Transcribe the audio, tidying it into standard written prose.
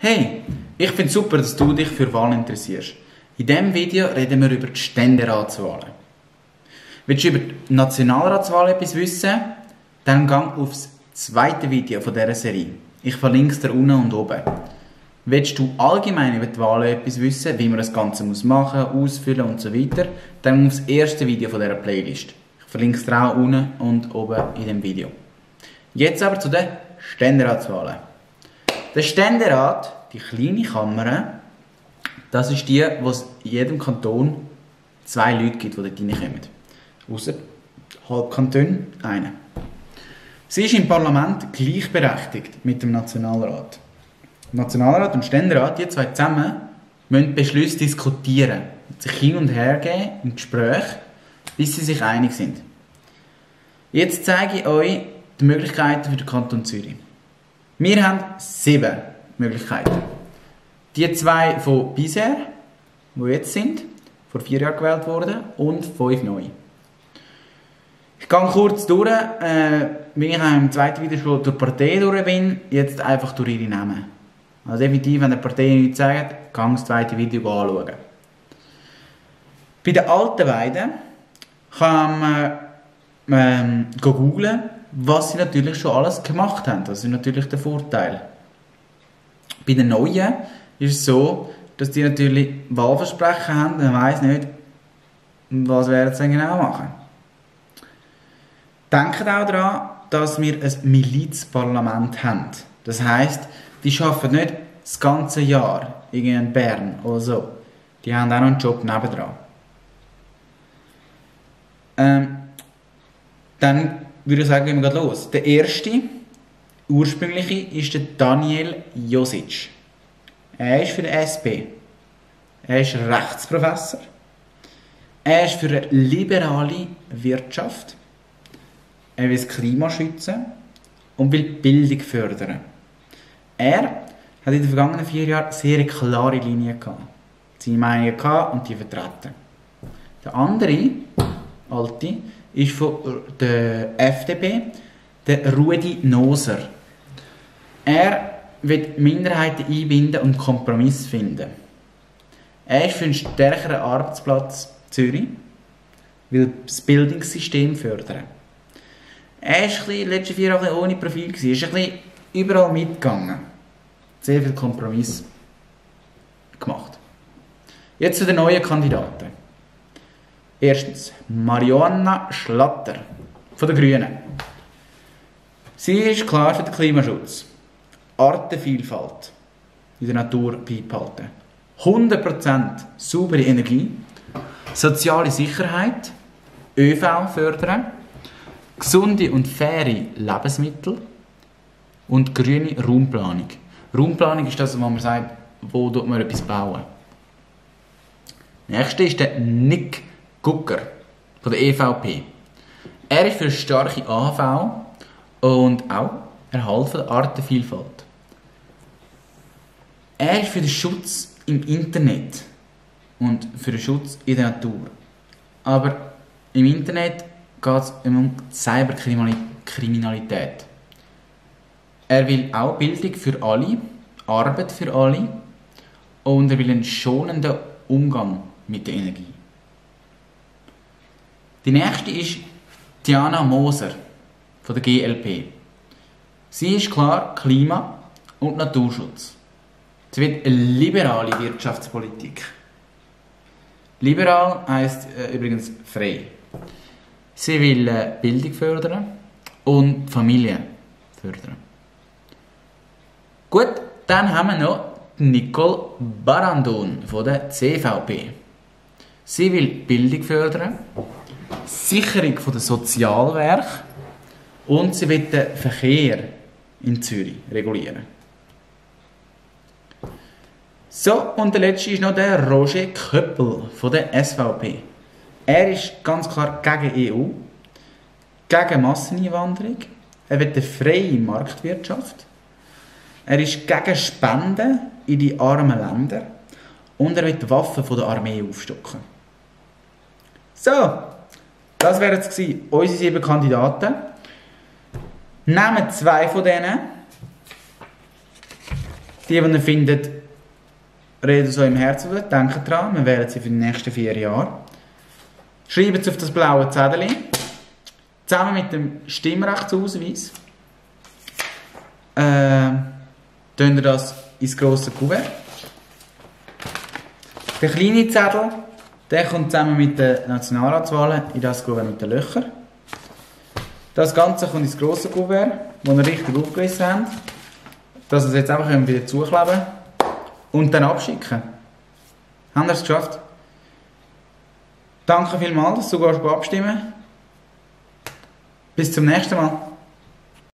Hey, ich finde es super, dass du dich für Wahlen interessierst. In diesem Video reden wir über die Ständeratswahlen. Willst du über die Nationalratswahl etwas wissen? Dann geh auf das zweite Video von dieser Serie. Ich verlinke es dir unten und oben. Willst du allgemein über die Wahlen etwas wissen, wie man das Ganze machen muss, ausfüllen und so weiter, dann auf das erste Video von dieser Playlist. Ich verlinke es dir auch unten und oben in dem Video. Jetzt aber zu den Ständeratswahlen. Der Ständerat, die kleine Kammer, das ist die, wo es in jedem Kanton 2 Leute gibt, die dort reinkommen. Ausser Halbkanton einen. Sie ist im Parlament gleichberechtigt mit dem Nationalrat. Nationalrat und Ständerat, die zwei zusammen, müssen Beschlüsse diskutieren, sich hin und her geben im Gespräch, bis sie sich einig sind. Jetzt zeige ich euch die Möglichkeiten für den Kanton Zürich. Wir haben 7 Möglichkeiten. Die 2 von bisher, die jetzt sind, vor 4 Jahren gewählt wurden, und 5 neu. Ich gehe kurz durch, wie ich im zweiten Video schon durch die Partei durch bin, jetzt einfach durch ihre Namen. Also definitiv, wenn die Partei nichts sagt, kann das zweite Video anschauen. Bei den alten beiden kann man googlen, was sie natürlich schon alles gemacht haben. Das ist natürlich der Vorteil. Bei den Neuen ist es so, dass die natürlich Wahlversprechen haben, man weiss nicht, was werden sie genau machen. Denkt auch daran, dass wir ein Milizparlament haben. Das heisst, die arbeiten nicht das ganze Jahr in Bern oder so. Die haben auch noch einen Job nebendran. Dann würde ich sagen, gehen wir los. Der erste, ursprüngliche, ist der Daniel Josic. Er ist für die SP. Er ist Rechtsprofessor. Er ist für eine liberale Wirtschaft. Er will das Klima schützen und will die Bildung fördern. Er hat in den vergangenen 4 Jahren sehr eine klare Linie gehabt. Seine Meinung gehabt und die vertreten. Der andere, alte, ist von der FDP, der Rudi Noser. Er will Minderheiten einbinden und Kompromiss finden. Er ist für einen stärkeren Arbeitsplatz Zürich, will das Bildungssystem fördern. Er war in den letzten 4 Jahren ohne Profil, er ist ein bisschen überall mitgegangen. Sehr viel Kompromiss gemacht. Jetzt zu den neuen Kandidaten. Erstens, Marianna Schlatter von den Grünen. Sie ist klar für den Klimaschutz. Artenvielfalt in der Natur beibehalten. 100% saubere Energie. Soziale Sicherheit. ÖV fördern. Gesunde und faire Lebensmittel. Und grüne Raumplanung. Raumplanung ist das, wo man sagt, wo man etwas bauen. Nächster ist der Nick Gucker von der EVP. Er ist für eine starke AHV und auch Erhalt von der Artenvielfalt. Er ist für den Schutz im Internet und für den Schutz in der Natur. Aber im Internet geht es um Cyberkriminalität. Er will auch Bildung für alle, Arbeit für alle und er will einen schonenden Umgang mit der Energie. Die nächste ist Diana Moser von der GLP. Sie ist klar Klima- und Naturschutz. Sie will eine liberale Wirtschaftspolitik. Liberal heisst übrigens frei. Sie will Bildung fördern und die Familie fördern. Gut, dann haben wir noch Nicole Barandon von der CVP. Sie will Bildung fördern, Sicherung der Sozialwerke und sie will den Verkehr in Zürich regulieren. So, und der letzte ist noch der Roger Köppel von der SVP. Er ist ganz klar gegen EU, gegen Masseneinwanderung, er will eine freie Marktwirtschaft, er ist gegen Spenden in die armen Länder und er will die Waffen von der Armee aufstocken. So, das wären jetzt unsere 7 Kandidaten. Nehmen 2 von denen Die ihr findet, reden so im Herzen, denkt dran, wir wählen sie für die nächsten 4 Jahre. Schreibt es auf das blaue Zettel, zusammen mit dem Stimmrechtsausweis. Tun ihr das ins grosse Kuvert. Der kleine Zettel, der kommt zusammen mit den Nationalratswahlen in das Kuvert mit den Löchern. Das Ganze kommt ins grosse Kuvert, das ihr richtig aufgelesen habt. Dass ihr es jetzt einfach wieder zukleben und dann abschicken. Haben wir es geschafft? Danke vielmals, dass du abstimmen. Bis zum nächsten Mal.